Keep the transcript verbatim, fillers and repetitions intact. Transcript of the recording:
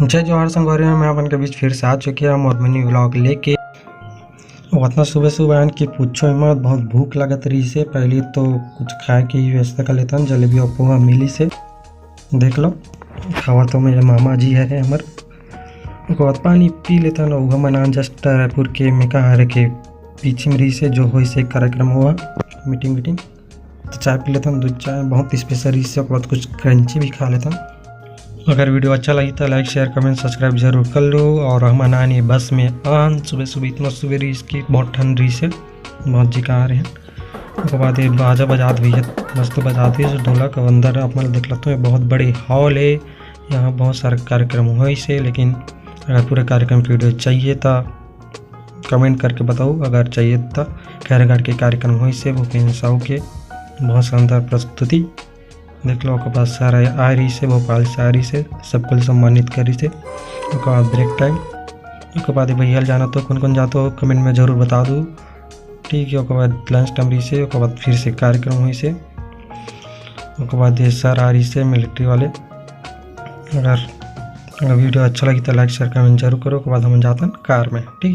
जय जोहार संगवारी हो, मैं अपन के बीच फिर से आ चुके हंव मोर मिनी व्लॉग लेके। अउ अतना सुबह सुबह आन कि पूछो ही मत, बहुत भूख लगत रहिस हे। पहली तो कुछ खाए के ही व्यवस्था कर लेथन, जलेबी अउ पोहा मिलिस हे। देख लो, खावा तो मेरे मामा जी हरे हमर। ओकर बाद पानी पी लेथन। अउ हमन आन just रायपुर के में कहा हरे के पीछे में रहिस हे, जो होइस हे कार्यक्रम हुआ, मीटिंग वीटिंग। तो चाय पी लेथन, दूध चाय बहुत स्पेशल रहिस हे। ओकर बाद कुछ क्रंची भी खा लेथन। अगर वीडियो अच्छा लगी तो लाइक, शेयर, कमेंट, सब्सक्राइब जरूर कर लो। अउ हमन आन ये बस में आन, सुबह सुबह इतना सुबह रहिस कि बहुत ठंड रहिस हे, बहुत जी कहा रहे। ओकर बाद ये बाजा बजात भैया मस्त बजात हे ढोलक। अउ अंदर आप मन देख लेते हो, बहुत बड़े हॉल हे, यहाँ बहुत सारा कार्यक्रम होइस हे। लेकिन अगर पूरे कार्यक्रम की वीडियो चाहिए तो कमेंट करके बताओ, अगर चाहिए तो। खैरागढ़ के कार्यक्रम होइस हे भूपेन साहू के, बहुत शानदार प्रस्तुति। देख लो, ओकर बाद सर आए, आए रहिस हे, भोपाल से आए रहिस हे, सबको सम्मानित करिस हे। ओकर बाद ब्रेक टाइम, ओकर बाद ये भैया ल जाना तो कौन कौन जातो कमेंट में जरूर बता दो। ठीक है, ओकर बाद लंच टाइम रहिस हे, ओकर बाद फिर से कार्यक्रम होइस हे। ओकर बाद ये सर आए रहिस हे मिलिट्री वाले। अगर, अगर वीडियो अच्छा लगी तो लाइक, शेयर, कमेंट जरूर करो। ओकर बाद हम जातन कार में, ठीक।